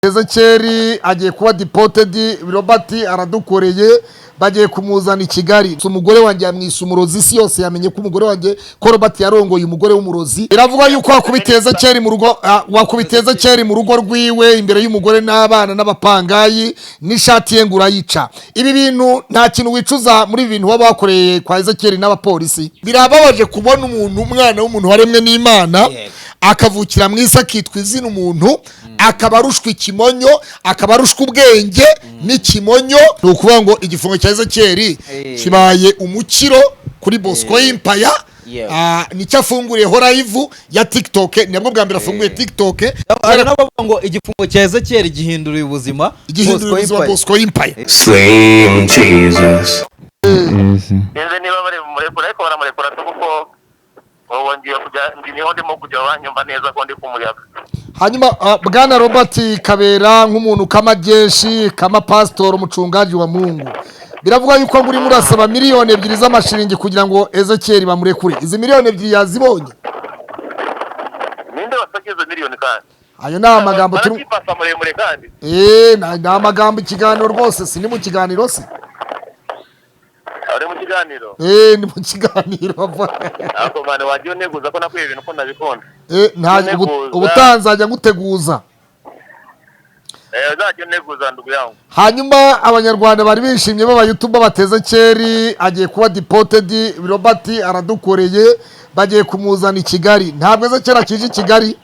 Ezekeri agiye kuba deported. Robert aradukoreye, bagiye kumuzana i Kigali. Umugore wanjye yamwise umurozi, isi yose yamenye ko umugore wanjye, ko Robert yarongoye umugore w'umurozi. Biravuga yuko wakubitiye Ezekeri mu rugo, wakubitiye Ezekeri mu rugo rwiwe imbere y'umugore n'abana n'abapangayi, n'ishati ye ngo urayica. Ibi bintu nta kintu wicuza muri ibi bintu waba wakoreye kwa Ezekeri n'abapolisi? Birababaje kubona umuntu, umwana w'umuntu waremwe n'Imana, akavukira mu isi, akitwa izina umuntu, akaba arushwa ikimonyo, akaba arushwa ubwenge n'ikimonyo. Ni ukuvuga ngo igifungo cya Ezekeri kibaye umukiro kuri Bosco Empire. Nicyo afunguriyeho live ya TikTok, nabwo bwa mbere afunguye TikTok. Hari n'abavuga ngo igifungo cya Ezekiyeli gihinduriye ubuzima gihindura Bosco ubuzima Empire. Bosco Empire. Slim Jesus. Yes. Sinzi niba bari bumurekura, ariko baramurekura tu, kuko ubu ngiye kujya, niho ndimo kujya banyumva neza ko ndi ku muyaga. Hanyuma bwana Robert Kabera, nk'umuntu kamajeshi kama pastor, umucungaji wa Mungu, biravuga yuko ngo urimo urasaba 2 miliyoni z'amashiringi kugira ngo Ezekiyeli bamurekure. Izi 2 miliyoni yazibonye? Ninde wasabye izo miliyoni kandi? Ayo ni amagambo turi Barakipasa muremure kandi. Ni amagambo, ikiganiro rwose, si ni mu kiganiro se? Uri mu kiganiro? Ni mu kiganiro. Ntabwo mane wagiye uneguza ko nakwiye ibintu ko nabikunda. Nta Uneguza. Ubutaha nzajya nguteguza. Uzajya uneguza, ndugu yangu. Hanyuma Abanyarwanda bari bishimye b'abayutuba bateze keri agiye kuba deported. Robert aradukoreye, bagiye kumuzana i Kigali. Ntabwo Ezekeri akije i Kigali.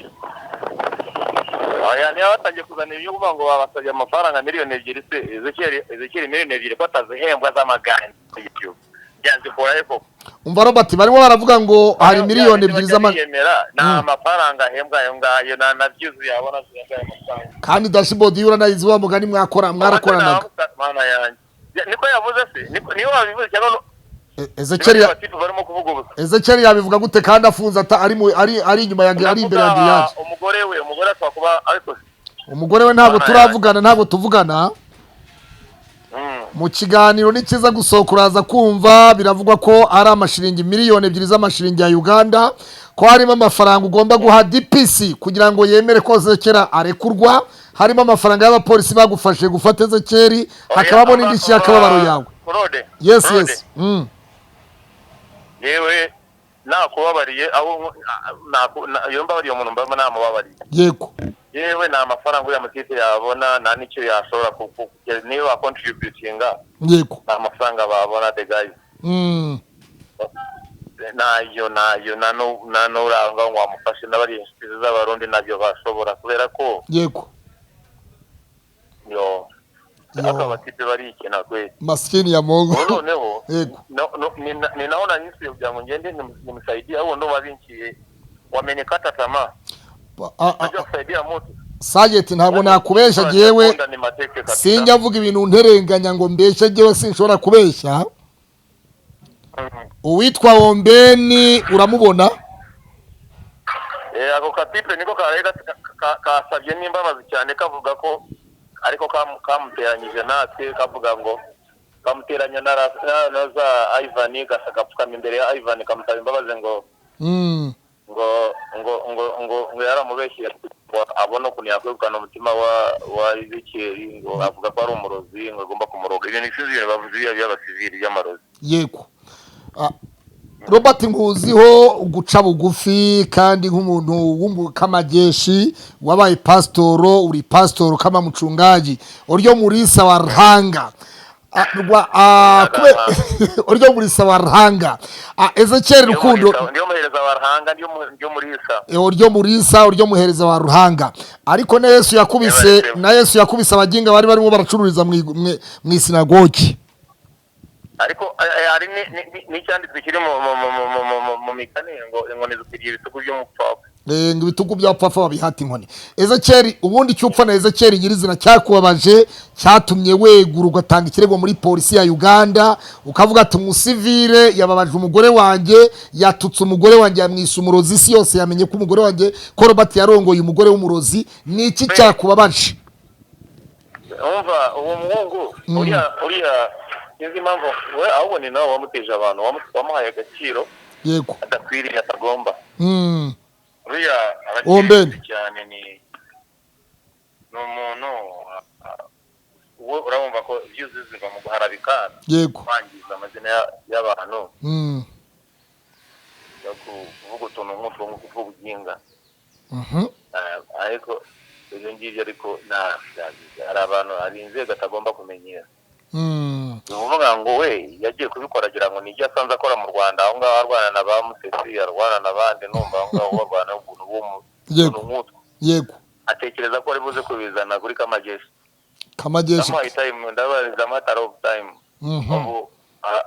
Oya, niba batangiye kuzana ibyo kuvuga ngo babasabye amafaranga 2 miliyoni se, Ezekiyeli 2 miliyoni ko atazihembwa z'amagana byazikura he koko? Umva Robert, barimo baravuga ngo hari 2 miliyoni z'ama Yemera ni amafaranga ahembwa ayo ngayo, nta na byuzuye yabona zihembwa ayo mafaranga. Kandi dashboard y'ura nayizi, wa mugani mwakora mwarakoranaga. Mana yanjye, niko yavuze se? Niko niyo wabivuze cyangwa Ezekiyeli niba batifu barimo kuvuga ubusa? Ezekiyeli yabivuga gute kandi afunze, ata ari mu ari ari inyuma ya ari imbere ya Ndavuga grillage? Umugore we, umugore ashobora kuba ariko Umugore we ntabwo Mana turavugana, ntabwo tuvugana. Mu kiganiro ni cyiza gusohoka uraza kumva. Biravugwa ko ari amashiringi 2 miliyoni z'amashiringi ya Uganda, ko harimo amafaranga ugomba guha DPC kugira ngo yemere ko Ezekera arekurwa, harimo amafaranga y'abapolisi bagufashe gufata Ezekeri, hakabamo n'indishyi y'akababaro yawe. Claude. Yes. Claude. Yes. Yewe, nakubabariye aho iyo mbabariye umuntu mba namubabariye. Yewe, nta mafaranga uriya mutipe yabona, nta n'icyo yashobora niyo bakontributinga, nta mafaranga babona, the guys. Nayo nayo nta n'uranga ngo wamufashe, n'abari inshuti z'Abarundi nabyo bashobora kubera ko yo Yo. Aka batipe barikina kweli. Maskini ya Mungu. Ubu noneho ni naho nanyisuye kugira ngo ngende nimsaidie, au ndo wabinkiye wamenikata tamaa. Najua kusaidia mtu. Sajeti, ntabwo nakubeshya jewe. Akunda ni mateke kabisa. Sinjya mvuga ibintu nterenganya ngo mbeshye, jewe sinshobora kubeshya. Uwitwa Wombeni uramubona? Ako katipe niko karaye kasabye n'imbabazi cyane, kavuga ko ariko kamuteranyije natwe, kavuga ngo kamuteranya na za Ivan, gasa gapfukama imbere ya Ivan kamusaba imbabazi ngo ngo yaramubeshye ngo abone ukuntu yakwegukana umutima wa Ezekiyeli, ngo avuga ko ari umurozi, ngo agomba kumuroga. Ibintu sinzi ibintu bavuze biriya by'abasivili by'amarozi. Yego. Robert, nkuziho guca bugufi kandi nk'umuntu w'umukamajeshi wabaye pasitoro, uri pasitoro kama mchungaji uryo murisa wa Ruhanga. Uryo murisa wa Ruhanga. Ezekiel Rukundo. Ndiyo muhereza wa Ruhanga, ndiyo murisa. Uryo murisa, uryo muhereza wa Ruhanga, ariko na Yesu yakubise na Yesu yakubise abaginga bari barimo baracururiza mu isinagogi. Ariko hari n'icyanditswe kiri mu migani ngo inkoni zikwiriye ibitugu by'umupfapfa. Ngo ibitugu by'abapfapfa babihata inkoni. Ezekeri, ubundi icyo upfa na Ezekeri nyirizina cyakubabaje, cyatumye wegura ugatanga ikirego muri polisi ya Uganda, ukavuga ati umusivire yababaje umugore wanjye, yatutse umugore wanjye, yamwise umurozi, isi yose yamenye ko umugore wanjye, ko Robert yarongoye umugore w'umurozi, ni iki cyakubabaje? Umva, uwo muhungu uriya sinzi impamvu we, ahubwo ni nawe wamuteje abantu, wamuhaye agaciro adakwiriye, atagomba. Uriya Uwo mbene. aracyeye cyane, ni Ni umuntu we urabumva ko views ziva mu guharabika, Yego. kwangiza amazina y'abantu, yo kuvuga utuntu nk'utwo ngutu tw'ubuginga. Ariko ibyo ngibyo, ariko nta, hari abantu, hari inzego atagomba kumenyera. Ni ukuvuga ngo we yagiye kubikora agira ngo nibyo asanze akora mu Rwanda aho ngaho, arwana na ba Musesi, arwana n'abandi, numva aho ngaho barwana n'ubuntu bw'umuntu nk'utwo. Atekereza ko ari buze kubizana kuri Kamajeshi. Kamajeshi. Ndamuhaye time, ndabariza matter of time. Ubu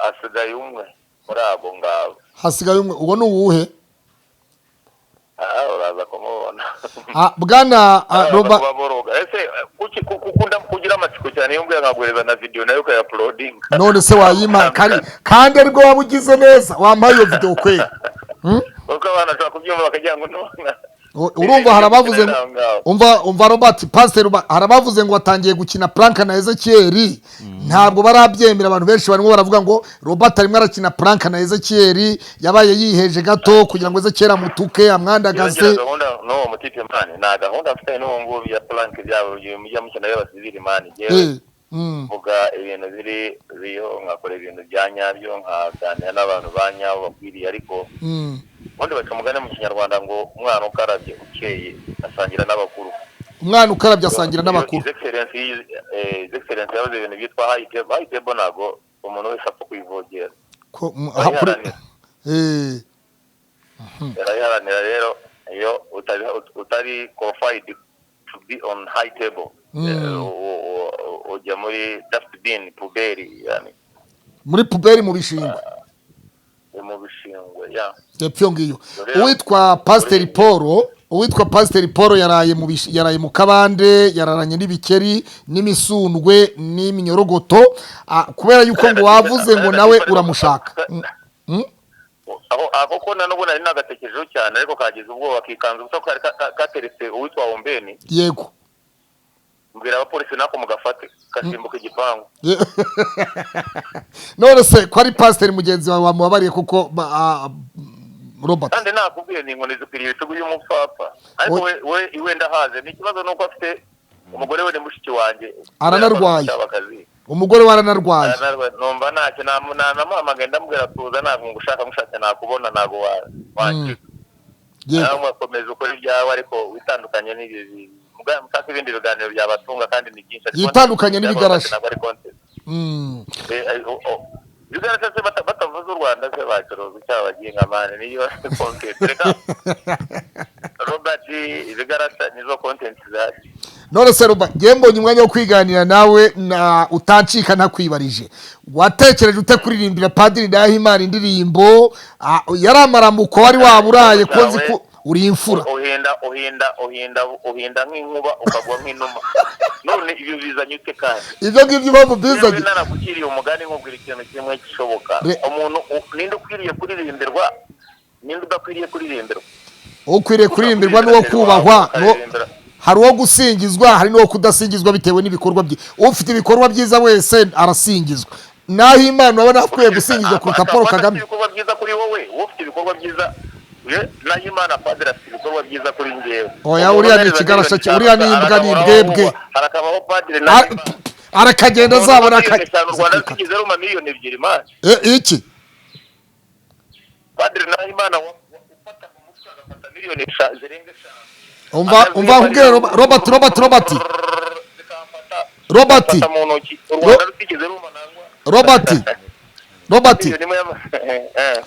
asigaye umwe muri abo ngabo. Hasigaye umwe, uwo ni uwuhe? Aha uraza kumubona. Ah, bwana Robert. Baboroga ese kuki ukunda kugira amatsiko cyane? Iyo mbwiye nkaguhereza na video nayo ukayauploadinga. None se wayima kandi aribwo waba ugize neza, wampaye iyo video kweli? Kuko abantu bashobora kubyumva bakagira ngo none Urumva hari abavuze ngo Aho ngaho. Umva Robert, Pastor Robert, hari abavuze ngo watangiye gukina prank na Ezekiel, ntabwo barabyemera. Abantu benshi barimo baravuga ngo Robert arimo arakina prank na Ezekiel, yabaye yiheje gato kugira ngo Ezekiel amutuke, amwandagaze. Yongera gahunda n'uwo mutipe man, nta gahunda mfitanye n'uwo nguwo ya prank byabo mujya mukina y'abasivili man. Yewe, mvuga ibintu biri biriho, nkakora ibintu bya nyabyo, nkaganira n'abantu ba nyabo bakwiriye, ariko ubundi baca umugani mu Kinyarwanda ngo umwana ukarabye ukeye asangira n'abakuru. Umwana ukarabye asangira n'abakuru. His Excellency yavuze ibintu byitwa high table. High table ntabwo umuntu wese apfa kuyivogera. Ko Arayiharanira. Arayiharanira. Rero iyo utari qualified to be on high table, ujya muri dustbin, poubelle yani. Muri poubelle, mu bishingwe. Mu bishingwe ya. Epfo iyo ngiyo. Rero- Uwitwa Pasiteri Paul yaraye mu kabande, yararanye n'ibikeri n'imisundwe n'iminyorogoto, kubera yuko ngo wavuze ngo nawe uramushaka. Aho ko na nubwo nari nagatekerejeho cyane, ariko kagize ubwoba kikanze ubusa, kari kateretse uwitwa Ombeni. Mbwira abapolisi nako mugafate, gasimbuka igipangu. None se ko ari pasiteri mugenzi wawe, wamubabariye kuko Robert? Kandi nakubwiye ni inkoni zikwiriye ibitugu y'umupfapfa, ariko we iwe ndahaze. Ni ikibazo nuko afite umugore we ni mushiki wanjye. Aranarwaye. Akazi. Umugore we aranarwaye. Aranarwaye. Numva ntacyo namuhamagaye, ndamubwira tuza, ntabwo ngushaka, mushatse nakubona, ntabwo wancika. Nawe komeza ukora ibyawe, ariko witandukanye n'ibi mushaka ibindi biganiro byabatunga kandi ni byinshi. Ariko Yitandukanye n'ibigarasha. Ntabwo ari content. Ibigarasha se batavuze u Rwanda se bacuruza icyaha baginga man? Niyo content. Reka Robert, ibigarasha nizo content zihari. None se Robert, ngewe mbonye umwanya wo kwiganira nawe na utancika ntakwibarije, watekereje ute kuririmbira Padiri Ndahimana indirimbo? Yari amaramuko wari waba uraye, ko nzi ko uri imfura. Uhinda uhinda uhinda uhinda nk'inkuba, ukagwa nk'inuma. None ibyo bizanye ute kandi? Ibyo ngibyo impamvu Yewe, bizanye narakugiriye umugani, nkubwira ikintu kimwe gishoboka. Umuntu ninde ukwiriye kuririmbirwa, ninde udakwiriye kuririmbirwa? Ukwiriye kuririmbirwa n'uwo kubahwa. Hari uwo gusingizwa, hari n'uwo kudasingizwa bitewe n'ibikorwa bye. Ufite ibikorwa byiza wese arasingizwa, naho Imana urabona akwiye gusingizwa kuruta Paul Kagame. Ibikorwa byiza kuri wowe, wowe ufite ibikorwa byiza, naho Imana padiri afite ibikorwa byiza kuri njyewe. Oya, uriya ni ikigarasha uriya ni imbwa, ni imbwebwe. Harakabaho padiri Nahimana. Arakagenda azabona Miliyoni 5 u Rwanda rwigeze ruma miliyoni 2 man. Iki? Padiri Nahimana ufata mu mutwe agafata miliyoni zirenga 5. Umva nkubwire, Robert, Robert, Robert. Zikamfata Robert. zimfata mu ntoki, u Rwanda rutigeze ruma nangwa. Robert, Robert. Miliyoni 1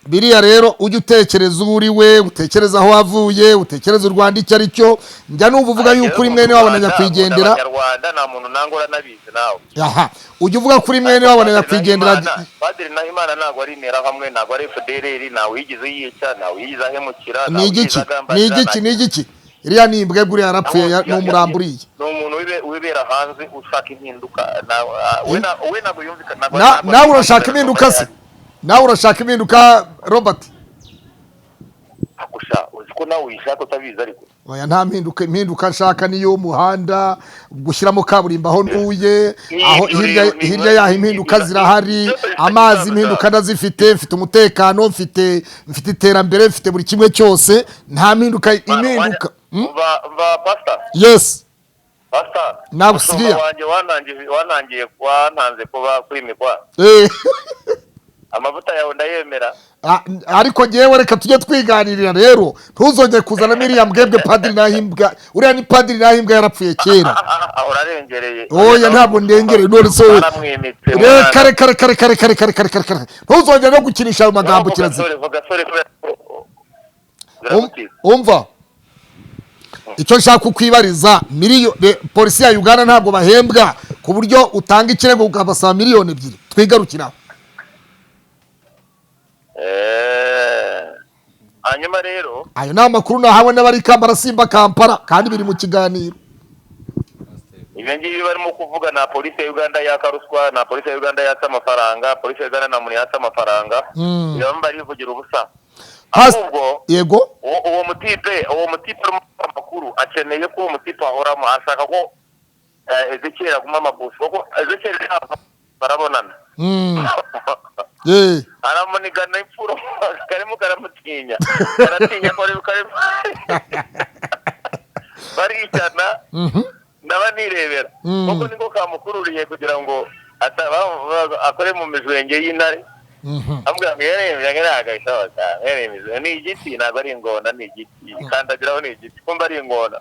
Biriya rero ujye utekereza uwo uri we, utekereza aho wavuye, utekereza u Rwanda icyo ari cyo. Njya numva uvuga yuko uri mwene wabo na nyakwigendera. Abanyarwanda nta muntu nangora, nabizi nawe. Aha, ujya uvuga ko uri mwene wabo na nyakwigendera. Padiri Nahimana ntabwo ari Interahamwe, ntabwo ari FDLR, ntawe yigeze yica, ntawe yigeze ahemukira, Ni ntawe igiki? yigeze agambanira. Ni igiki? Ni igiki? Iriya ni imbwebwe, uriya yarapfuye, ni umurambo uriya. Ni umuntu wibera hanze ushaka impinduka. We ntabwo yumvikana Nawe urashaka impinduka se? Nawe urashaka impinduka, Robert? Gusa uzi ko nawe uyishaka utabizi, ariko Oya, nta mpinduka. Impinduka nshaka niyo muhanda, gushyiramo kaburimbo aho ntuye, aho N'ibyo hirya rero hirya yaho impinduka zirahari. Amazi impinduka ndazifite, mfite umutekano, mfite iterambere, mfite buri kimwe cyose. Nta mpinduka, impinduka. Va pastor. Yes. Pastor, Nakusikia. umushumba wanjye wanangiye wantanze kuba kwimikwa. Amavuta yawe ndayemera. Ariko ngewe reka tujye twiganirira rero, ntuzongere kuzana iriya mbwebwe padiri Nahimbwa. Uriya ni padiri Nahimbwa, yarapfuye kera. Urarengereye. Oya, ntabwo ndengereye. None se wowe Baramwimitse. Reka, reka, reka, reka, reka, reka, reka, reka, reka, ntuzongere no gukinisha ayo magambo, kirazira. Vuga sorry kubera Umva icyo nshaka kukwibariza: polisi ya Uganda ntabwo bahembwa ku buryo utanga ikirego ukabasaba 2 miliyoni Twigarukira. Hanyuma rero Ayo ni amakuru nahawe n'abari Kampala, Simba Kampala, kandi biri mu kiganiro. Ibyo ngibyo barimo kuvuga, na polisi ya Uganda yaka ruswa, na polisi ya Uganda yatse amafaranga, polisi ya Uganda nta muntu yatse amafaranga. Iyo barivugira ubusa. Ahubwo Yego. uwo mutipe urimo gukora amakuru akeneye ko uwo mutipe ahoramo ashaka ko Ezekiel aguma amagufi, kuko Ezekiel ntabwo barabonana. Aramunigana imfuro, karimo karamutinya, karatinya ko karimo baricana. Ndaba nirebera kuko niko kamukururiye kugira ngo akore mu mijwenge y'intare. Amubwira ngo yaremye ntabwo abishoboka, yaremye ni igiti, ntabwo ari ingona, ni igiti kandagiraho, ni igiti kumva ari ingona.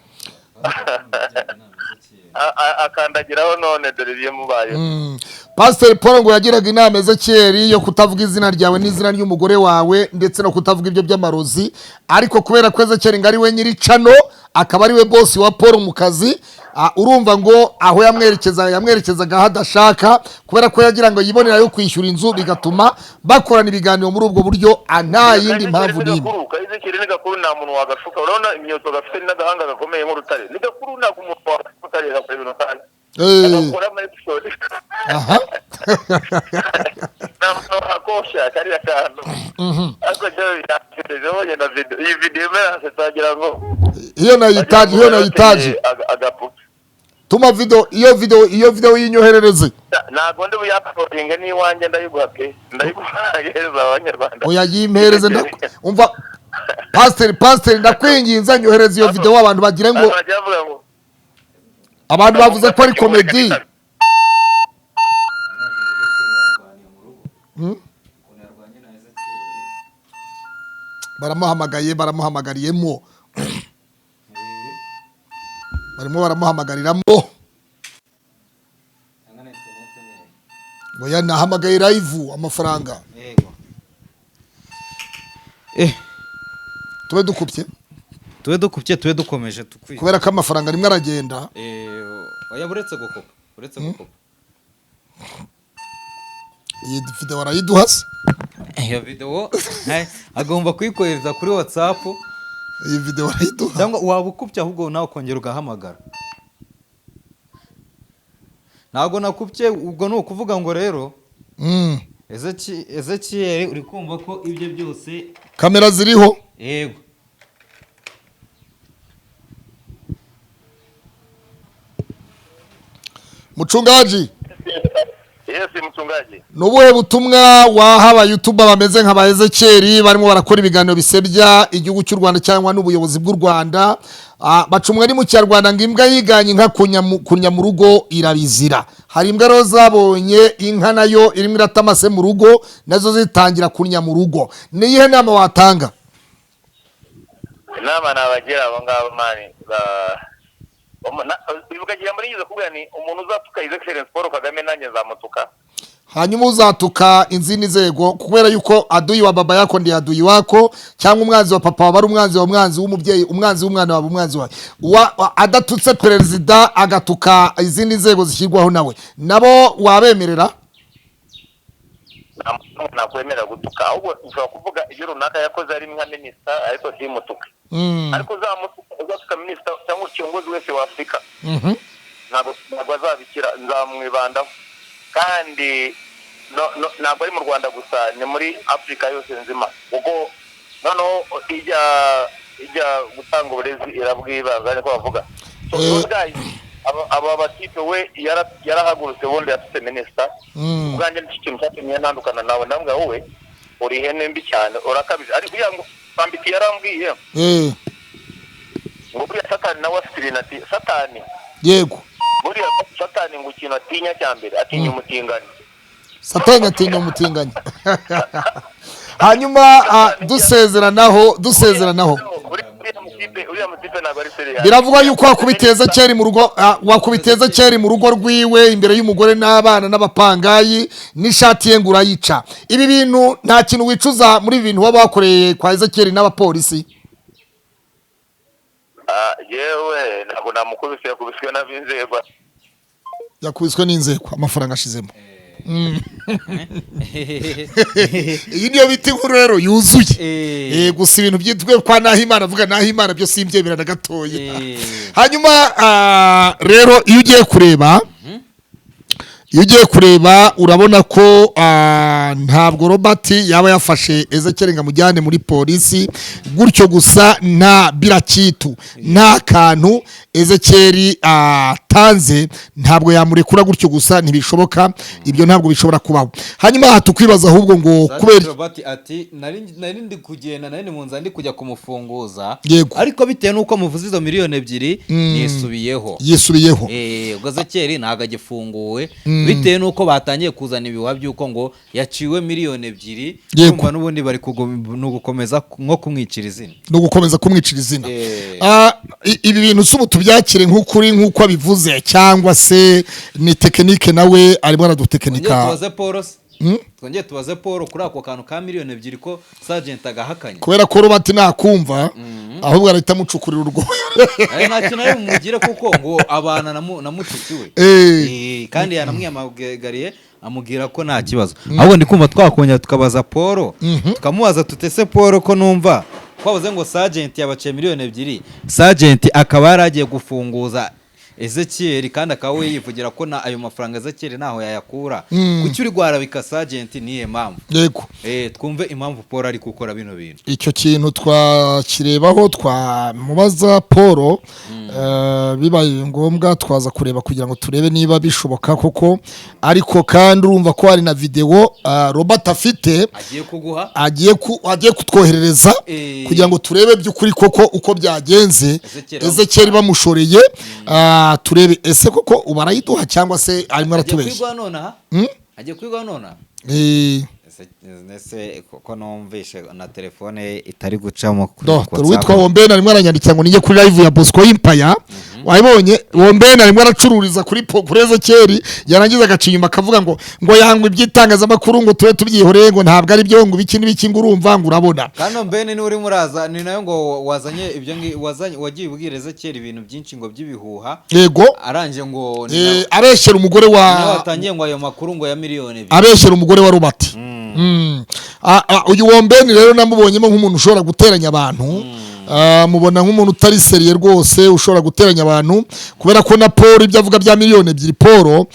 Akandagiraho none dore ibyo mubayeho. Pasiteri Paul ngo yagiraga inama Ezekiel yo kutavuga izina ryawe n'izina ry'umugore wawe, ndetse no kutavuga ibyo by'amarozi, ariko kubera ko Ezekiel ngo ari we nyiri channel, akaba ari we boss wa Paul mu kazi, urumva ngo aho yamwerekeza yamwerekezaga aho adashaka, kubera ko yagira ngo yibonera yo kwishyura inzu, bigatuma bakorana ibiganiro muri ubwo buryo, nta yindi mpamvu n'imwe. Gakuru ka Ezekiel ni gakuru, nta muntu wagashuka. Urabona imyoto gafite n'agahanga gakomeye nk'urutare, ni gakuru, ntabwo umuntu wagashuka utare gakora ibintu utazi. Agakora ama episode. Nta muntu wakosha kariya kantu, ariko cyo birasekeje. Ubonye na video, iyi video imerase twagira ngo Iyo nayitaje, iyo nayitaje. Agapupe. Tuma video, iyo video yinyoherereze. Ntabwo ndi buyauploadinge n'iwanjye, ndayiguha pe, ndayiguhereza abanyarwanda. Oya, yimpereze. Umva pasiteri, ndakwinginze, nyohereze iyo video, abantu bagire ngo Abantu bajya bavuga ngo abantu bavuze ko ari comedy. Barwaniye mu rugo, ukuntu yarwanye na Ezekiyeli. Baramuhamagaye, baramuhamagariyemo, barimo baramuhamagariramo. Cyangwa na interineti nkeya. Oya, nahamagaye live amafaranga. Yego. Tube dukupye. Tube dukupye, tube dukomeje tukwi Kubera ko amafaranga rimwe aragenda. Oya, buretse gukupa, uretse gukupa. Iyi video barayiduha se? Iyo video agomba kuyikohereza kuri WhatsApp. Iyi video barayiduha? Cyangwa waba ukupye, ahubwo nawe ukongera ugahamagara. Ntabwo nakupye. Ubwo ni ukuvuga ngo rero Ezekiyeli, uri kumva ko ibyo byose Kamera ziriho. Yego. Mucungaji. Yes, mchungaji. Ni ubuhe butumwa waha abayutuba bameze nka ba Ezekiyeli, barimo barakora ibiganiro bisebya igihugu cy'u Rwanda cyangwa n'ubuyobozi bw'u Rwanda? Baca umugani mu Kinyarwanda ngo imbwa yiganye inka kunya mu rugo irabizira. Hari imbwa rero zabonye inka nayo irimo irata amase mu rugo, nazo zitangira kunya mu rugo. Ni iyihe nama watanga? Inama nabagira abo ngabo, man, ibuka ijambo rigeze kuvuga ni umuntu uzatuka His Excellence Paul Kagame, nanjye nzamutuka. Hanyuma uzatuka inzindi nzego, kubera yuko adui wa baba yako ndiye adui wako, cyangwa umwanzi wa papa waba ari umwanzi wa mwanzi w'umubyeyi, umwanzi w'umwana waba umwanzi wawe. Adatutse perezida, agatuka izindi nzego zishyirwaho, nawe nabo wabemerera? Nta muntu nakwemera gutuka, ahubwo ushobora kuvuga ibyo runaka yakoze ari nka minisita, ariko simutuke. Ariko uzamutuka, uzatuka minisita cyangwa kiongozi wese wa Afurika, ntabwo azabikira, nzamwibandaho. Kandi no, ntabwo ari mu Rwanda gusa, ni muri Afurika yose nzima, kuko noneho ijya gutanga uburezi irabwibanza, niko bavuga. So, those guys, aba batipe, we yarahagurutse ubundi afite minisita. Ubwanjye nicyo kintu cyatumye ntandukana nawe. Ndamubwira, wowe uri ihene mbi cyane, urakabije. Ariko kugira ngo Pambiki yarambwiye ngo buriya Satani nawe afite ibintu, ati Satani Yego. Buriya Satani ngo ikintu atinya cya mbere, atinya umutinganyi. Satani atinya umutinganyi. Hanyuma dusezeranaho Uriya mutipe ntabwo ari sérieux. Biravugwa yuko wakubiteza kera mu rugo rwiwe imbere y'umugore n'abana n'abapangayi, n'ishati ye ngo urayica. Ibi bintu, nta kintu wicuza muri ibi bintu waba wakoreye kwa Ezekiyeli n'abapolisi? Ah, yewe, ntabwo namukubise, yakubiswe n'ab'inzego. Yakubiswe n'inzego, amafaranga ashizemo. Iyi niyo bita inkuru rero yuzuye. Gusa ibintu byitwe kwa Nahimana, avuga Nahimana, byo simbyemera na gatoya. Hanyuma rero iyo ugiye kureba urabona ko ntabwo Robert yaba yafashe Ezekiel ngo amujyane muri polisi gutyo gusa, nta birakitu, nta kantu Ezekiel atanze. Ntabwo yamurekura gutyo gusa, ntibishoboka, ibyo ntabwo bishobora kubaho. Hanyuma aha tukwibaza ahubwo ngo kubera Robert ati nari ndi kugenda, nari ndi mu nzira ndi kujya kumufunguza, ariko bitewe n'uko muvuze izo miliyoni 2, nisubiyeho. Yisubiyeho. Ubwo Ezekiyeli ntabwo agifunguwe bitewe n'uko batangiye kuzana ibihuha by'uko ngo yaciwe miliyoni 2. Urumva n'ubundi bari ni ugukomeza nko kumwicira izina. No gukomeza kumwicira izina. Ibi bintu si ubu tubyakire nk'ukuri nk'uko abivuze, cyangwa se ni tekinike nawe arimo Twongere aradutekinika? tubaze Paul se. Twongere tubaze Paul kuri ako kantu ka miliyoni 2 ko Sergeant agahakanye. Kubera ko Robert nakumva ahubwo arahita amucukurira urwo. Nta kintu ari bumugire kuko ngo abana na mushiki we. Kandi yanamwiyamagariye amubwira ko nta kibazo. Ahubwo ndi kumva twakongera tukabaza Paul, tukamubaza tutese Paul, ko numva twabuze ngo Sergeant yabaciye miliyoni 2, Sergeant akaba yari agiye gufunguza Ezekiel, kandi akaba we yivugira ko na ayo mafaranga Ezekiel ntaho yayakura, kuki uri guharabika Sergeant? Niye mpamvu? Twumve impamvu Paul ari gukora bino bintu. Icyo kintu twakirebaho, twamubaza Paul. Bibaye ngombwa twaza kureba kugira ngo turebe niba bishoboka koko. Ariko kandi urumva ko hari na videwo Robert afite agiye kuguha, agiye kutwoherereza kugira ngo turebe by'ukuri koko uko byagenze. Ezekiel. Ezekiel bamushoreye, turebe ese koko ubu arayiduha cyangwa se arimo agiye aratubeshya. kwigwa nonaha, agiye kwigwa nonaha. Ese ko numvishe na telefone itari gucamo kuri Do, dore WhatsApp? uwitwa Wombene arimo aranyandikira ngo nijye kuri live ya Bosco Empire. Wabibonye, Wombene arimo aracururiza kuri Ezekiel, yarangiza agaca inyuma akavuga ngo yangwa iby'itangazamakuru, ngo tube tubyihoreye, ngo ntabwo ari byo, ngo ibiki n'ibiki, ngo urumva, ngo urabona. Kandi Mbene niwe urimo uraza, ni nayo ngo wazanye ibyo wazanye, wagiye ubwira Ezekiel ibintu byinshi ngo by'ibihuha. Arangije ngo ni Abeshyera umugore nawe wa watangiye ngo ayo makuru ngo ya miliyoni 2. Abeshyera umugore wa Robert. Uyu Wombeni rero namubonyemo nk'umuntu ushobora guteranya abantu. Mubona nk'umuntu utari sérieux rwose, ushobora guteranya abantu, kubera ko na Paul ibyo avuga bya miliyoni 2, Paul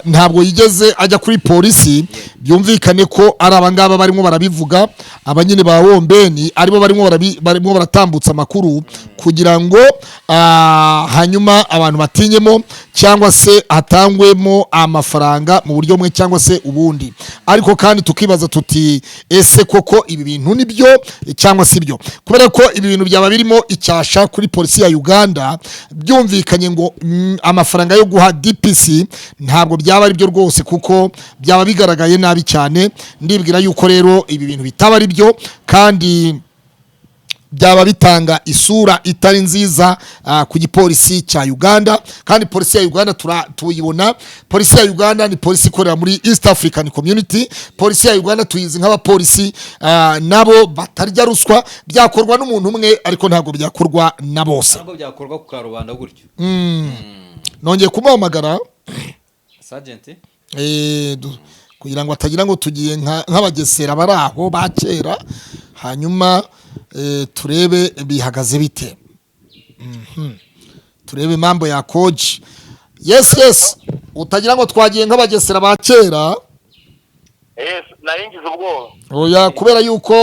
ntabwo yigeze ajya kuri polisi. Byumvikane ko ari abangaba barimo barabivuga, abanyine ba Wombeni aribo barimo baratambutsa amakuru kugira ngo hanyuma abantu batinyemo cyangwa se hatangwemo amafaranga mu buryo bumwe cyangwa se ubundi. Ariko kandi tukibaza tuti ese koko ibi bintu ni byo cyangwa si byo? Kubera ko ibi bintu byaba birimo icyasha kuri polisi ya Uganda, byumvikanye ngo amafaranga yo guha DPC ntabwo byaba ari byo rwose, kuko byaba bigaragaye nabi cyane. Ndibwira yuko rero ibi bintu bitaba ari byo, kandi byaba bitanga isura itari nziza ku gipolisi cya Uganda. Kandi polisi ya Uganda tuyibona, polisi ya Uganda ni polisi ikorera muri East African Community. Polisi ya Uganda tuyizi nk'abapolisi nabo batarya ruswa. Byakorwa n'umuntu umwe, ariko ntabwo byakorwa na bose. Ntabwo byakorwa ku karubanda gutyo. Nongeye kumuhamagara. Sergeant. Kugira ngo atagira ngo tugiye nk'abagesera bari aho ba kera. Hanyuma turebe bihagaze bite. Turebe impamvu ya koji. Yes, utagira ngo twagiye nk'abagesera ba kera. Nari ngize ubwoba. Oya, kubera yuko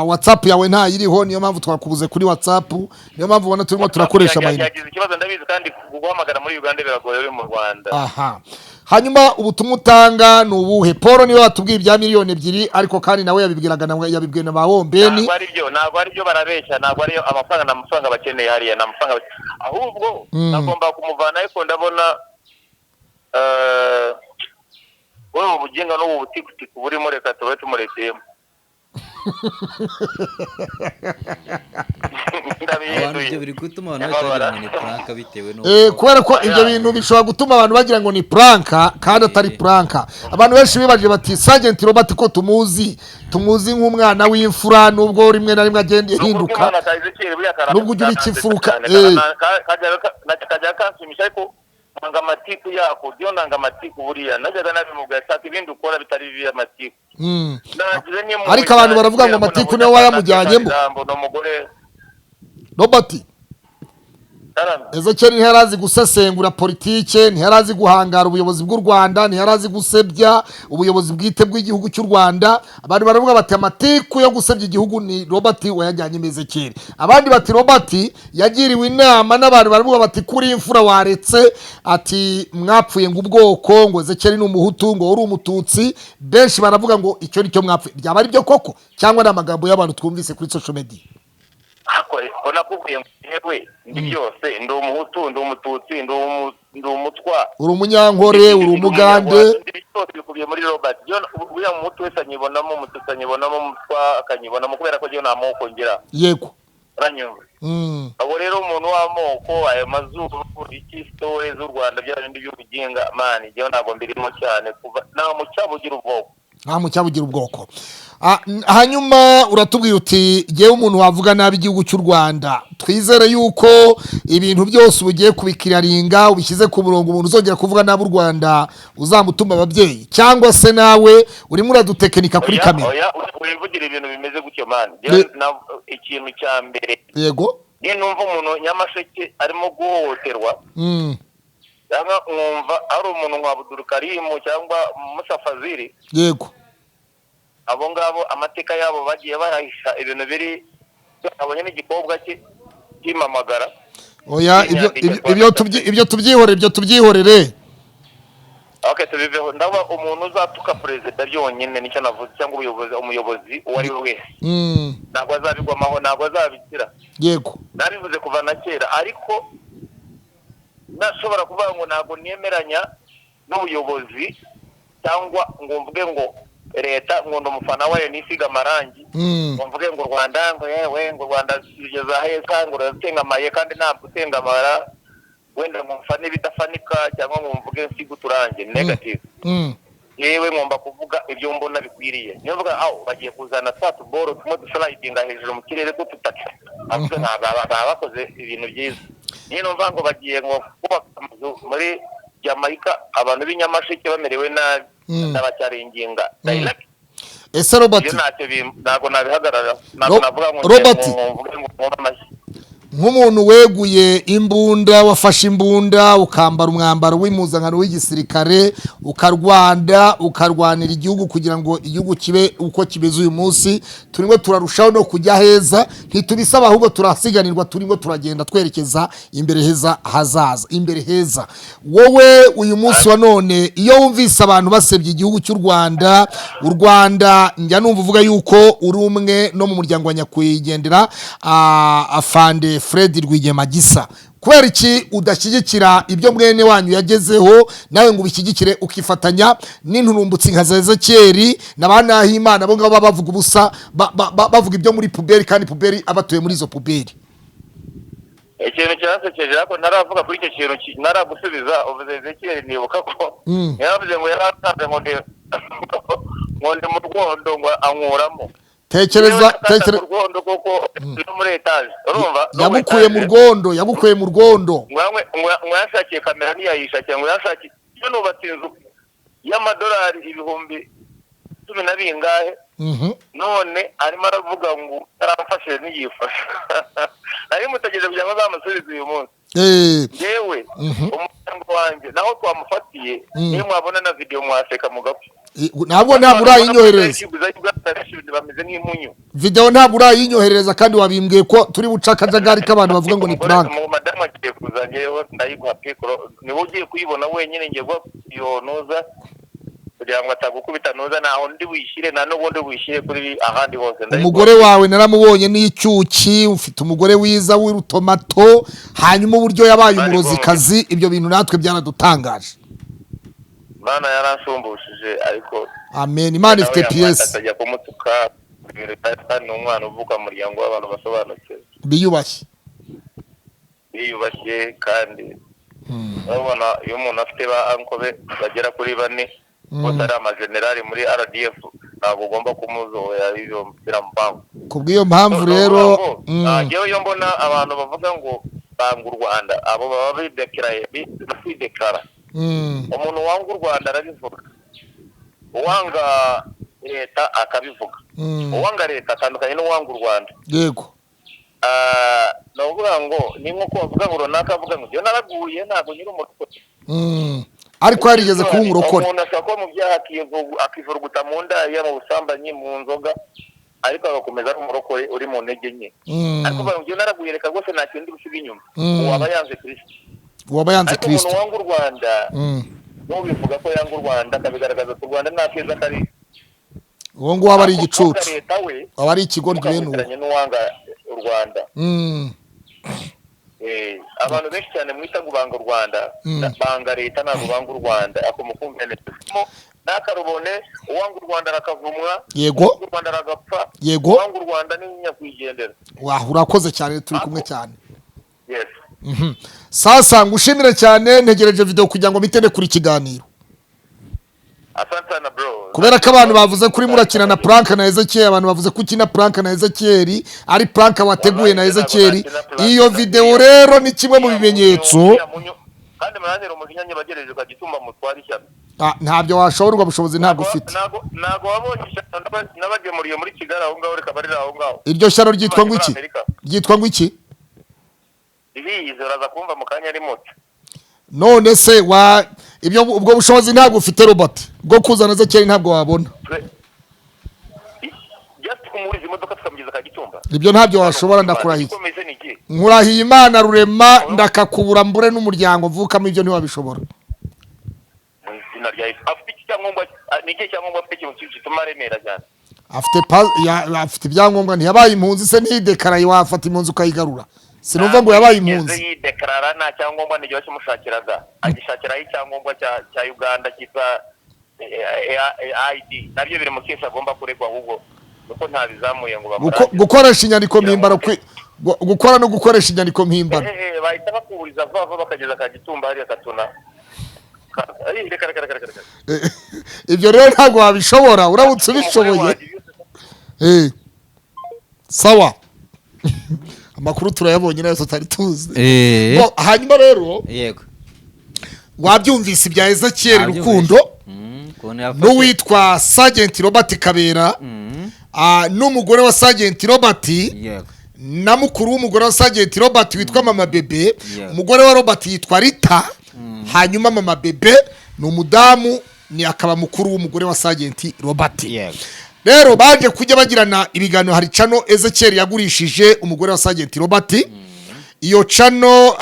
WhatsApp yawe ntayiriho, niyo mpamvu twakubuze kuri WhatsApp, niyo mpamvu ubona turimo turakoresha amayinite. Yagize ikibazo, ndabizi, kandi guhamagara muri Uganda biragoye uri mu Rwanda. Aha. Hanyuma ubutumwa utanga ni ubuhe? Paul niwe watubwiye ibya 2 miliyoni, ariko kandi nawe yabibwiraga, nawe yabibwiye na ba Wombeni. Ntabwo ari byo, ntabwo ari byo, barabeshya. Ntabwo ariyo amafaranga, ni amafaranga bakeneye hariya, ni amafaranga ahubwo nagomba kumuvana, ariko ndabona wowe ubuginga n'ubu butikutiku burimo, reka tube tumurekeyemo. Abantu Ndabihinduye. Ibyo biri gutuma abantu bahita bagira ngo ni prank bitewe n'uko Kubera ko ibyo bintu bishobora gutuma abantu bagira ngo ni prank kandi atari prank. Abantu benshi bibajije bati: "Sergeant Robert ko tumuzi nk'umwana w'imfura, nubwo rimwe na rimwe agenda ihinduka." Nubwo ujya ubika imfuruka, Kajya kanshimisha, ariko nanga amatiku yako byo, nanga amatiku. Buriya najyaga nabimubwira: "Shaka ibindi ukora bitari bibi, amatiku." Nagize n'impuhwe Ariko abantu cyane baravuga ngo kubera ko amatiku nabonye niwe wayamujyanyemo. ijambo, ni umugore. Robert. Karame. Ezekiel ntiyarazi gusesengura politike, ntiyarazi guhangara ubuyobozi bw'u Rwanda, ntiyarazi gusebya ubuyobozi bwite bw'igihugu cy'u Rwanda. Abantu baravuga bati: "Amatiku yo gusebya igihugu ni Robert wayajyanyemo Ezekiel." Abandi bati: "Robert yagiriwe inama n'abantu." Baravuga bati: "Kuri imfura waretse." Ati: "Mwapfuye ngo ubwoko, ngo Ezekiel ni Umuhutu, ngo uri Umututsi." Benshi baravuga ngo icyo ni cyo mwapfuye. Byaba ari byo koko cyangwa ni amagambo y'abantu twumvise kuri social media? Ariko ko nakubwiye ngo yewe ndi byose: ndi Umuhutu, ndi Umututsi, ndi Umutwa. Uri Umunyankore, uri Umugande. Ndi byose bikubiye muri Robert. Uriya Muhutu wese anyibonamo, Umututsi anyibonamo, Umutwa akanyibonamo, kubera ko njyewe nta moko ngira. Uranyumva? Abo rero umuntu w'amoko, ayo mazuru, iki, story z'u Rwanda, bya bindi by'ubuginga, man, njyewe ntabwo mbirimo cyane. Kuva nta mucyaba ugira ubwoko. Nta mucyabugira ubwoko. Hanyuma uratubwiye uti: "Jyewe umuntu wavuga nabi igihugu cy'u Rwanda." Twizere yuko ibintu byose ubugiye kubikiraringa, ubishyize ku murongo. Umuntu uzongera kuvuga nabi u Rwanda uzamutuma ababyeyi, cyangwa se nawe urimo uradutekinika kuri Oya, kamera? Oya, wivugira ibintu bimeze gutyo, man. Njyewe ikintu cya mbere, niyo numva umuntu Nyamasheke arimo guhohoterwa, cyangwa nkumva ari umuntu nka Abudurukarimu cyangwa Musa Fazili, abo ngabo amateka yabo bagiye bayahisha, ibintu biri abonye n'igikobwa cye kimamagara. Oya, ibyo tubyihorere, ibyo tubyihorere. Ok, tubiveho. Ndaba umuntu uzatuka perezida byonyine, nicyo navuze, cyangwa ubuyobozi, umuyobozi uwo ari we wese, ntabwo azabigwamaho, ntabwo azabikira. Nabivuze kuva na kera, ariko nashobora kuvuga ngo ntabwo nemeranya n'ubuyobozi, cyangwa ngo mvuge ngo leta, ngo ndi umufana wayo nisiga amarangi, ngo mvuge ngo u Rwanda, ngo yewe, ngo u Rwanda rugeze aheza, ngo ruratengamaye, kandi ntabwo utengamara. Wenda ngo mfane ibidafanika, cyangwa ngo mvuge nsiga uturange negative. Yewe, ngomba kuvuga ibyo mbona bikwiriye. Niyo mvuga aho bagiye kuzana twa tuboro tumwe duslidinga hejuru mu kirere tw'ututaka, avuga ntabwo baba bakoze ibintu byiza. Niyo numva ngo bagiye ngo kubaka amazu muri Jamaica, abantu b'inyamasheke bamerewe nabi, ndabacyaringinga direct. Ese Robert, Ibyo ntacyo ntabwo nabihagarara, ntabwo navuga ngo Robert. ngo mvuge ngo nkome amashyi. Nk'umuntu weguye imbunda, wafashe imbunda, ukambara umwambaro w'impuzankano w'igisirikare, ukarwanda, ukarwanira igihugu kugira ngo igihugu kibe uko kimeze uyu munsi, turimo turarushaho no kujya heza. Ntitubisaba, ahubwo turasiganirwa, turimo turagenda twerekeza imbere heza hazaza, imbere heza. Wowe uyu munsi wa none, iyo wumvise abantu basebya igihugu cy'u Rwanda, u Rwanda, njya numva uvuga yuko uri umwe no mu muryango wa nyakwigendera afande Fred Rwigema Gisa, kubera iki udashyigikira ibyo mwene wanyu yagezeho, nawe ngo ubishyigikire, ukifatanya n'inturumbutsi nka Zezekeri na ba Nahimana, bo ngabo baba bavuga ubusa, bavuga ibyo muri poubelle, kandi poubelle abatuye muri izo poubelle? Ikintu cyansekeje, ariko ntaravuga kuri icyo kintu, ntaragusubiza, uvuze Ezekiel nibuka ko yaravuze ngo yarasanze ngo ndi mu rwondo, ngo ankuramo. Tekereza. Tekereza Tekere mu rwondo koko, no muri etaje, urumva? No muri Yagukuye mu etaje. rwondo, yagukuye mu rwondo. Ngo yanshakiye kamera, ntiyayishakiye, ngo yanshakiye iyo nubatse inzu y'amadolari ibihumbi cumi na bingahe. None arimo aravuga ngo yaramfashije, ntiyifasha. Nari mutegereje kugira ngo azamusubize uyu munsi. Yewe, umuryango wanjye naho twamufatiye, niyo mwabona na video mwaseka mugapfa. Ntabwo urayinyohereza. Bameze nk'impunyu. Video ntabwo urayinyoherereza, kandi wabimbwiye ko turi buca akajagari k'abantu bavuga ngo ni prank. Madamu agiye kuza, ngewe ndayiguha pikoro, niba ugiye kuyibona wenyine. Ngiye guha iyo nuza kugira ngo atagukubita nuza, ntaho ndi wishyire, nta n'ubundi wishyire kuri ahandi hose, ndayiguha. Umugore wawe naramubonye n'icyuki, ufite umugore wiza w'urutomato. Hanyuma uburyo yabaye umurozikazi, ibyo bintu natwe byaradutangaje. Mana yaransumbushije, ariko Amen, Imana ifite nawe piyesi. Akajya kumutuka, ni umwana uvuka mu muryango w'abantu basobanukiwe, biyubashye. Biyubashye. Kandi urabona iyo umuntu afite ba uncle be bagera kuri bane bose ari amajenerali muri RDF, ntabwo ugomba kumuzohera ibyo biramupanga. Ku bw'iyo mpamvu rero Njyewe iyo mbona abantu bavuga ngo banga u Rwanda, abo baba bidekaraye, kwidekara. Umuntu wanga u Rwanda arabivuga, uwanga leta akabivuga. Uwanga leta atandukanye n'uwanga u Rwanda. Ni ukuvuga ngo ni nk'uko bavuga ngo runaka avuga ngo njyewe naraguye, ntabwo nyiri umurokore. Ariko yarigeze kuba umurokore. Umuntu ashobora kuba mu byaha, akivuruguta mu ndaya, mu busambanyi, mu nzoga, ariko agakomeza ari umurokore uri mu ntege nke. Ariko bavuga ngo njyewe naraguye, reka rwose nta kintu ndi gusiga inyuma. Uwo aba yanze Kristo. Uwaba yanze Ariko umuntu Kristo. wanga u Rwanda, n'ubivuga ko yanga u Rwanda, akabigaragaza ko u Rwanda nta keza kari, Uwo nguwo aba ari ariko igicucu. uwanga leta we, Aba ari ikigoryi bene uwo. mukamwitiranya n'uwanga u Rwanda. Abantu benshi cyane mwita ngo banga u Rwanda, banga leta, ntabwo banga u Rwanda. Ako mukumve neza, ntakarubone. Uwanga u Rwanda arakavumwa. Uwanga u Rwanda aragapfa. Uwanga u Rwanda ni nyakwigendera. Wah, urakoze cyane, turi kumwe cyane. Yes. Sasa ngushimire cyane, ntegereje video kugira ngo mpite kuri ikiganiro. Asante sana, bro. Kubera ko abantu bavuze kuri murakina na prank na Ezekiel, abantu bavuze ko ukina prank na Ezekiel, ari prank wateguye na Ezekiel. Iyo video rero ni kimwe mu bimenyetso. Kandi murantere umujinya, nyibagereje ukagitumba mutwara ishyano. Ah, ntabyo washobora, ubwo bushobozi ntabwo ufite. Ntabwo wabonye ishyano nabagemuriye muri Kigali aho ngaho, rikaba riri aho ngaho. Iryo shyano ryitwa ngo Muri iki? Amerika. Ryitwa ngo iki? Ibiyizi uraza kumva mu kanya ari muto. None se wa ibyo, ubwo bushobozi ntabwo ufite, Robert, bwo kuzana Ezekiel ntabwo wabona. Just kumuriza imodoka tukamugeza Kagitumba. Ibyo ntabyo washobora, ndakurahiye. Ikomeze ni iki? Nkurahiye Imana Rurema, ndakakubura mbure n'umuryango mvukamo, ibyo ntiwabishobora. Mu izina rya Yesu. Afite iki cyangombwa? Ah, ni ikihe cyangombwa afite, ikintu gituma aremera cyane? Afite afite ibyangombwa. Ntiyabaye impunzi se? Ntidekaraye? Wafata impunzi ukayigarura? Sinumva ngo yabaye impunzi. Yigeze yidekarara? Nta cyangombwa, n'igihe bakimushakiraga, agishakiraho icyangombwa cya Uganda cyitwa ID, nabyo biri mu case agomba kuregwa, ahubwo nuko ntabizamuye ngo bamurangize. Gukoresha inyandiko mpimbano, gukora no gukoresha inyandiko mpimbano. Bahita bakuburiza vuba vuba bakageza Kagitumba hariya Katuna. Reka, reka, reka, reka, reka. Ibyo rero ntabwo wabishobora, uramutse Umugore ubishoboye. wanjye Sawa, amakuru turayabonye nayo tutari tuzi. Bo, hanyuma rero wabyumvise ibya Ezekiel Nabyumvise. Rukundo Ukuntu yafashe- n'uwitwa Sergeant Robert Kabera, n'umugore wa Sergeant Robert, na mukuru w'umugore wa Sergeant Robert witwa Mama Bebe. Umugore wa Robert yitwa Rita, hanyuma Mama Bebe ni umudamu, ni akaba mukuru w'umugore wa Sergeant Robert. Rero baje kujya bagirana ibiganiro. Hari channel Ezekiel yagurishije umugore wa Sergeant Robert. Iyo channel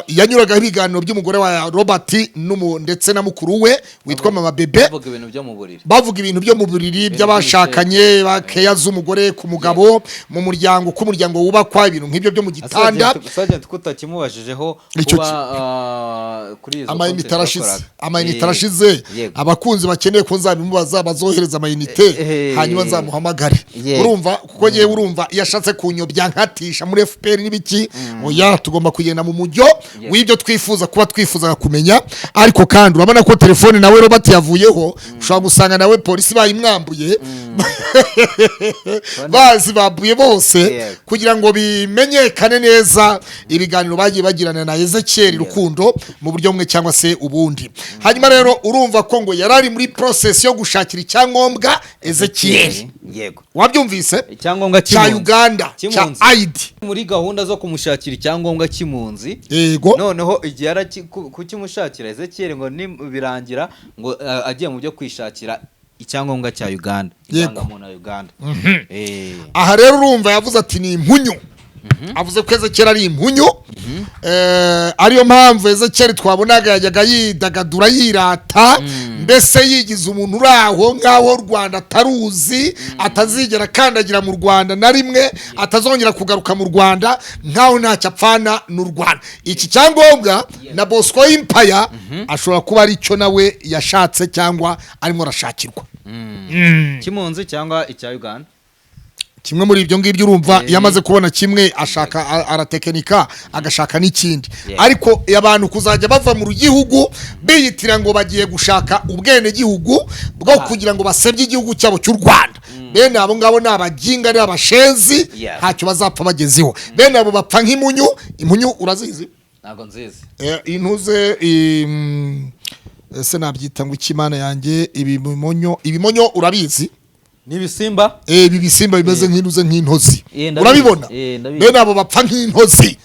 yanyuragaho ibiganiro by'umugore wa Robert ndetse na mukuru we witwa Mama Bebe. Bavuga ibintu byo mu buriri. Bavuga ibintu byo mu buriri by'abashakanye, bakeya z'umugore ku mugabo, mu muryango, uko umuryango wubakwa, ibintu nk'ibyo byo mu gitanda. Sergeant, ko utakimubashijeho Icyo kuba kuri izo Amayinite konti arashize. yakoraga. Amayinite arashize. Abakunzi bakeneye ko nzabimubaza bazohereza amayinite, hanyuma nzamuhamagare. Urumva, kuko ngewe, urumva, iyo ashatse kunyobya nkatisha muri FPR n'ibiki, oya, tugomba kugenda mu mujyo w'ibyo twifuza kuba twifuzaga kumenya. Ariko kandi urabona ko telefone nawe Robert yavuyeho, ushobora gusanga nawe polisi bayimwambuye, bazi babuye bose, kugira ngo bimenyekane neza ibiganiro bagiye bagirana na Ezekiel Rukundo mu buryo bumwe cyangwa se ubundi. Hanyuma rero urumva ko ngo yari ari muri process yo gushakira icyangombwa Ezekiel. Wabyumvise? Icyangombwa Cya cy'impunzi. Uganda, cya Cy'impunzi. ID. Muri gahunda zo kumushakira icyangombwa cy'impunzi. Noneho igihe kukimushakira Ezekiel, ngo ni birangira ngo agiye mu byo kwishakira. Icyangombwa cya Uganda, indangamuntu ya Uganda. Aha rero urumva yavuze ati ni impunyu, avuze ko Ezekiyeli ari impunyu. Ariyo mpamvu Ezekiyeli twabonaga yajyaga yidagadura, yirata, mbese yigize umuntu uri aho ngaho u Rwanda ataruzi, atazigera akandagira mu Rwanda na rimwe, atazongera kugaruka mu Rwanda, nkaho ntacyo apfana n'u Rwanda. Iki cyangombwa na Bosco Empire ashobora kuba ari cyo nawe yashatse cyangwa arimo arashakirwa. Cy'impunzi cyangwa icya Uganda. Kimwe muri ibyo ngibyo. Urumva, iyo amaze kubona kimwe ashaka aratekinika agashaka n'ikindi. Ariko abantu kuzajya bava mu gihugu biyitira ngo bagiye gushaka ubwenegihugu bwo kugira ngo basebye igihugu cyabo cy'u Rwanda, bene abo ngabo ni abaginga, ni abashenzi. Ntacyo bazapfa bagezeho. Bene abo bapfa nk'imunyu. Impunyu urazizi? Ntabwo nzizi. Intuze ese nabyita ngo ikimana yanjye? Ibimonyo, ibimonyo urabizi? Ni ibisimba. Ibi bisimba bimeze nk'intuze, nk'intozi. Ndabizi. Urabibona? Ndabizi. Bene abo bapfa nk'intozi.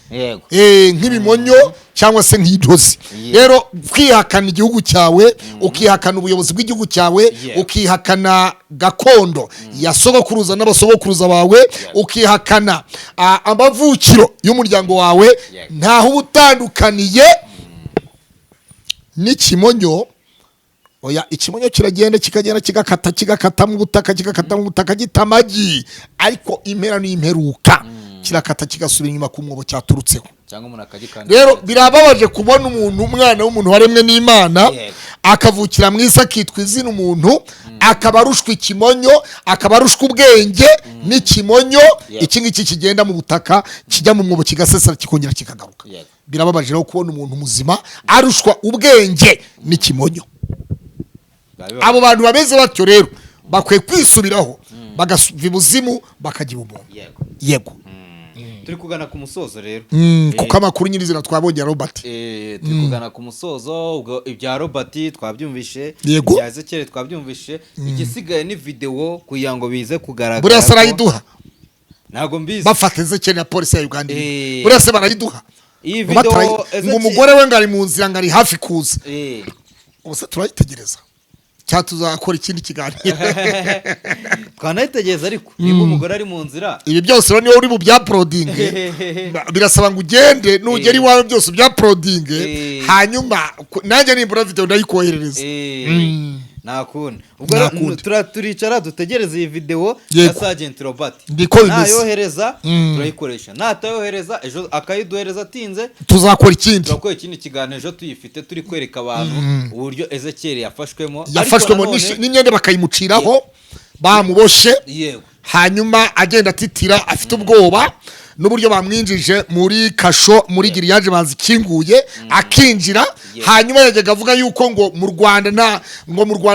Nk'ibimonyo cyangwa se nk'intozi. Rero kwihakana igihugu cyawe, ukihakana ubuyobozi bw'igihugu cyawe, ukihakana gakondo ya sogokuruza n'abasogokuruza bawe, ukihakana amavukiro y'umuryango wawe, ntaho uba utandukaniye n'ikimonyo. Oya, ikimonyo kiragenda, kikagenda, kigakata, kigakata mu butaka, kigakata mu butaka, gita amagi, ariko impera n'imperuka kirakata kigasubira inyuma ku mwobo cyaturutseho. Cyangwa umuntu akagikanda. Rero birababaje kubona umuntu, umwana w'umuntu waremwe n'Imana, akavukira mu isi, akitwa izina umuntu, akaba arushwa ikimonyo, akaba arushwa ubwenge n'ikimonyo. Iki ngiki kigenda mu butaka, kijya mu mwobo, kigasesera, kikongera kikagaruka. Birababaje rero kubona umuntu muzima arushwa ubwenge n'ikimonyo. Biba bibabaje. Abo bantu bameze batyo rero bakwiye kwisubiraho, bagasuva ibuzimu, bakagira umuntu. Yego. Turi kugana ku musozo rero. Kuko amakuru nyirizina twabonye ya Robert. Turi kugana ku musozo. Ubwo ibya Robert twabyumvishe, ibya Ezekiel twabyumvishe, igisigaye ni videwo kugira ngo bize kugaragara. Buriya se arayiduha? Ntabwo mbizi. Bafata Ezekiel na polisi ya Uganda, buriya se barayiduha? Iyi Robert videwo ngo umugore we ngo ari mu nzira, ngo ari hafi kuza. Ubu se turayitegereza cyangwa tuzakora ikindi kiganiro? Twanayitegereza, ariko niba umugore ari mu nzira. Ibi byose rero niyo uri mu byauploadinge, birasaba ngo ugende, nugera iwawe byose ubyuploadinge, hanyuma nanjye nimbura video ndayikoherereza. Nta kundi ubwo Nta rero kundi. turicara dutegereze iyi videwo ya Sergeant Robert. Niko bimeze. Nayohereza turayikoresha, natayohereza ejo akayiduhereza atinze, tuzakora ikindi. Turakora ikindi kiganiro ejo tuyifite, turi kwereka abantu uburyo Ezekiel yafashwemo. Ariko Yafashwemo n'imyenda bakayimuciraho, bamuboshye, hanyuma agenda atitira afite ubwoba, n'uburyo bamwinjije muri kasho, muri grillage bazikinguye akinjira. Hanyuma yajyaga avuga yuko ngo mu Rwanda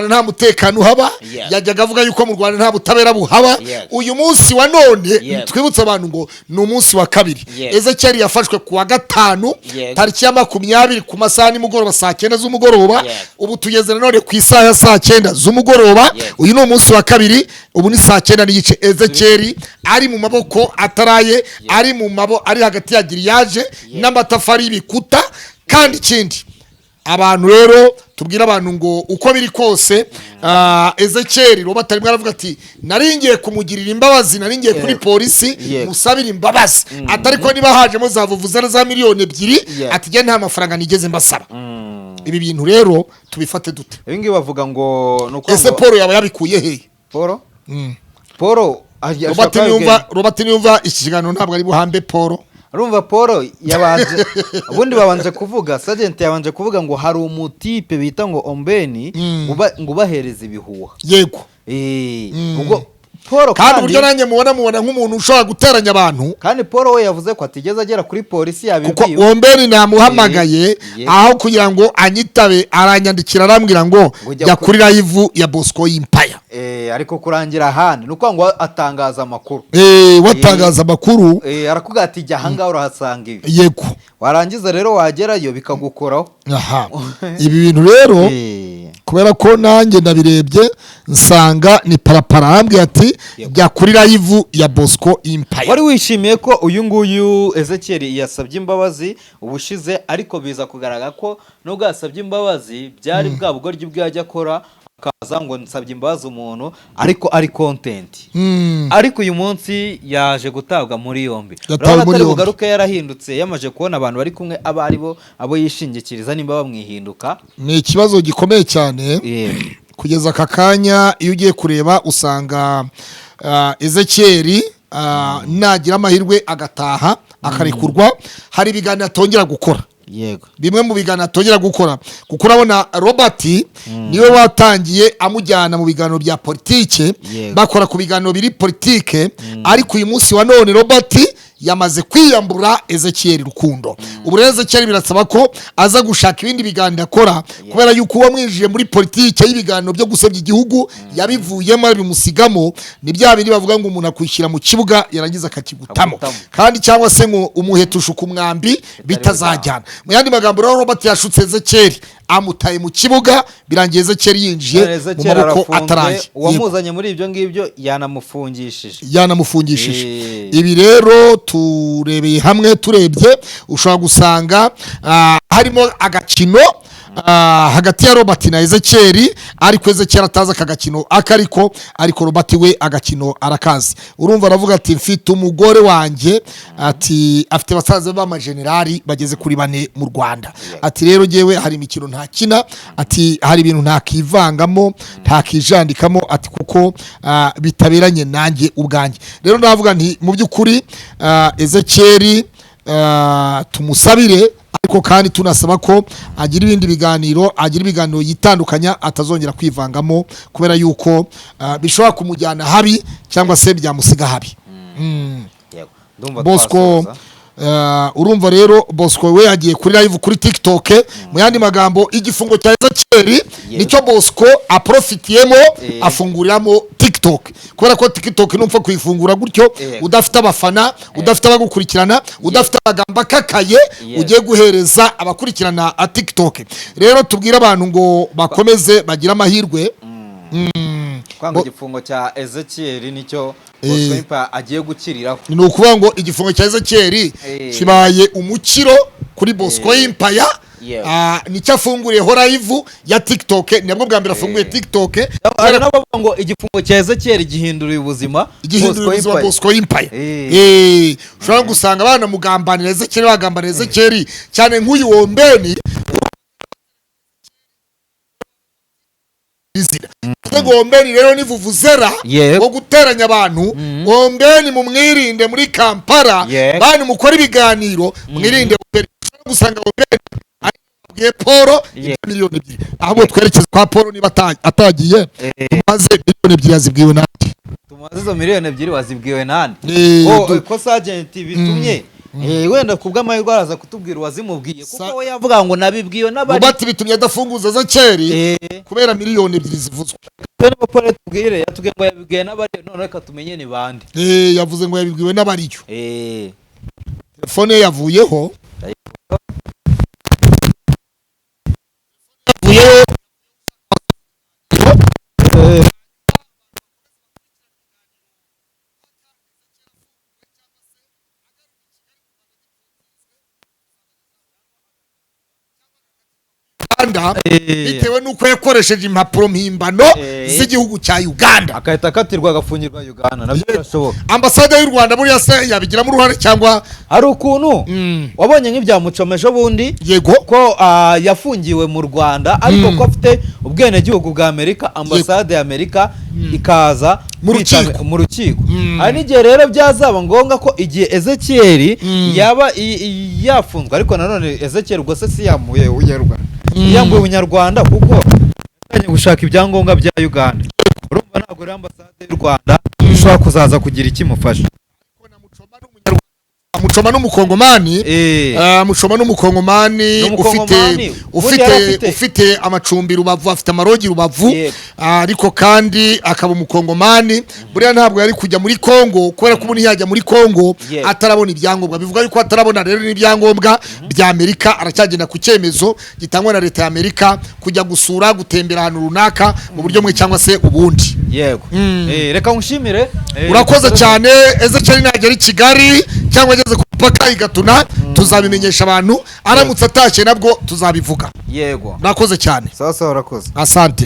nta mutekano uhaba. Yajyaga avuga yuko mu Rwanda nta butabera buhaba. Uyu munsi wa none, twibutse abantu ngo ni umunsi wa kabiri. Ezekiel yafashwe ku wa gatanu, tariki ya 20, ku masaha nimugoroba, saa 9 z'umugoroba. Ubu tugeze nanone ku isaha ya saa 9 z'umugoroba. Uyu ni umunsi wa kabiri, ubu ni saa 9:30. Ezekiel ari mu maboko ataraye, ari mu mabo, ari hagati ya grillage n'amatafari y'ibikuta. Kandi ikindi, abantu rero tubwire abantu ngo uko biri kose, Ezekiel, Robert arimo aravuga ati nari ngiye kumugirira imbabazi, nari ngiye kuri polisi musabire imbabazi, atari ko niba hajemo za vuvuzela za miliyoni 2, ati njye nta mafaranga nigeze mbasaba. Ibi bintu rero tubifate dute? Ibi ngibi bavuga ngo ni uko Ese ngo Paul yaba yabikuye hehe? Paul Robert ashobora kuba niyumva, Robert niyumva iki kiganiro ntabwo ari buhambe Paul. Urumva, Paul yabanje, ubundi babanje kuvuga, Sergeant yabanje kuvuga ngo hari umutipe bita ngo Ombeni ngo ubahereza ibihuha. Ubwo Paul Kandi uburyo nanjye mubona nk'umuntu ushobora guteranya abantu. Kandi Paul we yavuze ko atigeze agera kuri polisi Kuko yabibwiwe. Wombeni namuhamagaye, aho kugira ngo anyitabe aranyandikira, arambwira ngo Ngo jya jya kuri live ya Bosco Empire. Ariko kurangira ahandi ni ukuvuga ngo atangaza amakuru. Watangaza amakuru. Arakubwira ati jya ahangaha urahasanga ibi. Warangiza rero wagerayo bikagukoraho. Aha, ibi bintu rero, kubera ko nanjye ndabirebye nsanga ni parapara, arambwira ati jya kuri live ya Bosco Empire. Wari wishimiye ko uyu nguyu Ezekiel yasabye imbabazi ubushize, ariko biza kugaragara ko nubwo yasabye imbabazi byari bwa bugoryi bwe yajya akora. Akaza ngo nsabye imbabazi umuntu, ariko ari content. Ariko uyu munsi yaje gutabwa muri yombi. Yatawe Urabona muri atari yombi. bugaruke yarahindutse, yamaze kubona abantu bari kumwe abo ari bo, abo yishingikiriza, nimba bamwihinduka. Ni ikibazo gikomeye cyane. Kugeza aka kanya, iyo ugiye kureba usanga Ezekiel nagira amahirwe agataha akarekurwa, hari ibiganiro atongera gukora. Bimwe mu biganiro atongera gukora, kuko urabona Robert niwe watangiye amujyana mu biganiro bya politike, bakora ku biganiro biri politike. Ariko uyu munsi wa none Robert yamaze kwiyambura Ezekiel Rukundo. Ubu rero Ezekiel birasaba ko aza gushaka ibindi biganiro akora, kubera yuko uwamwinjiye muri politike y'ibiganiro byo gusebya igihugu yabivuyemo, bimusigamo. Ni bya bindi bavuga ngo umuntu akwishyira mu kibuga yarangiza akakigutamo. Akagutamo. Kandi cyangwa se ngo umuheto ushuka umwambi bitazajyana. Mu yandi magambo rero, Robert yashutse Ezekiel, amutaye mu kibuga, birangiye Ezekiel yinjiye mu Ezekiel maboko arafunzwe. ataraye. Uwamuzanye muri ibyo ngibyo yanamufungishije. Yanamufungishije. Ibi rero turebeye hamwe, turebye ushobora gusanga harimo agakino hagati ya Robert na Ezekiel, ariko Ezekiel atazi aka gakino akariko, ariko Robert we agakino arakazi. Urumva aravuga ati: "Mfite umugore wanjye," ati afite basaza b'amajenerali bageze kuri bane mu Rwanda. Ati: "Rero ngewe hari imikino ntakina," ati hari ibintu ntakivangamo, ntakijandikamo, ati kuko bitaberanye nanjye ubwanjye. Rero ndavuga nti mu by'ukuri Ezekiel tumusabire, ariko kandi tunasaba ko agira ibindi biganiro, agira ibiganiro yitandukanya, atazongera kwivangamo, kubera yuko bishobora kumujyana habi cyangwa se byamusiga habi. Yego, ndumva Bosco twasoza. Urumva rero Bosco we yagiye kuri live kuri TikTok. Mu yandi magambo, igifungo cya Ezekiel nicyo Bosco aprofitiyemo, afunguriramo TikTok, kubera ko TikTok numva kuyifungura gutyo udafite abafana, udafite abagukurikirana, udafite amagambo akakaye ugiye guhereza abakurikirana a TikTok. Rero tubwire abantu ngo bakomeze bagire amahirwe. Kwanga igifungo cya Ezekiel nicyo Bosco Impa agiye gukiriraho. Ni ukuvuga ngo igifungo cya Ezekiel kibaye umukiro kuri Bosco Empire. Nicyo afunguriyeho live ya TikTok, nabwo bwa mbere afunguye TikTok. Hari n'abavuga ngo igifungo cya Ezekiel gihinduriye ubuzima Gihindura Bosco ubuzima Empire. Bosco Empire. Ushobora gusanga banamugambanira Ezekiel, bagambanira Ezekiel cyane nk'uyu Wombeni izina. Ngo Wombeni rero ni vuvuzera wo guteranya abantu. Wombeni mumwirinde muri Kampala. Bantu mukora ibiganiro, mwirinde Wombeni. Ushobora gusanga Wombeni abwiye Paul 2 miliyoni. Ahubwo twerekeze kwa Paul niba atagiye, tumaze 2 miliyoni yazibwiwe nanjye. Tumaze izo 2 miliyoni wazibwiwe nande? Oh, ko sajenti bitumye wenda ku bw'amahirwe araza kutubwira uwazimubwiye, kuko we yavuga ngo nabibwiwe n'abari. Robert bitumye adafunguza Ezekiel kubera 2 miliyoni zivuzwe. Twe niba Paul yatubwire, yatubwiye ngo yabibwiwe n'abari, none reka tumenye ni bande. Yavuze ngo yabibwiwe n'abariyo. Telefone ye yavuyeho, yavuyeho. Uganda, bitewe n'uko yakoresheje impapuro mpimbano z'igihugu cya Uganda, agahita akatirwa agafungirwa Uganda, nabyo birashoboka. Ambasade y'u Rwanda buriya se yabigiramo uruhare cyangwa? Hari ukuntu wabonye nk'ibya Mucoma ejo bundi, ko yafungiwe mu Rwanda ariko ko afite ubwenegihugu bwa Amerika, ambasade ya Amerika ikaza Mu rukiko. Mu rukiko. Hari n'igihe rero byazaba ngombwa ko igihe Ezekiel yaba yafunzwe, ariko nanone Ezekiel ubwo se si yamuye ubunyarwanda, yambuye ubunyarwanda, kuko yajyanye gushaka ibyangombwa bya Uganda. Urumva ntabwo rero ambasade y'u Rwanda ishobora kuzaza kugira ikimufasha. Mucoma n'umukongomani. Mucoma n'umukongomani ufite N'umukongomani. Ubundi ufite yari afite- ufite amacumbi Rubavu, afite amarogi Rubavu. Ariko kandi akaba umukongomani. Buriya ntabwo yari kujya muri Kongo, kubera ko ubu ntiyajya muri Kongo atarabona ibyangombwa. Bivuga yuko atarabona rero n'ibyangombwa bya Amerika, aracyagenda ku cyemezo gitangwa na leta ya Amerika kujya gusura, gutembera ahantu runaka mu buryo bumwe cyangwa se ubundi. Yego. Reka nkushimire. Urakoze cyane. Ezekiel nagera i Kigali cyangwa ageze ku mupaka i Gatuna, tuzabimenyesha abantu. Aramutse atashye nabwo tuzabivuga. Yego. Murakoze cyane. Sawa sawa, urakoze. Asante.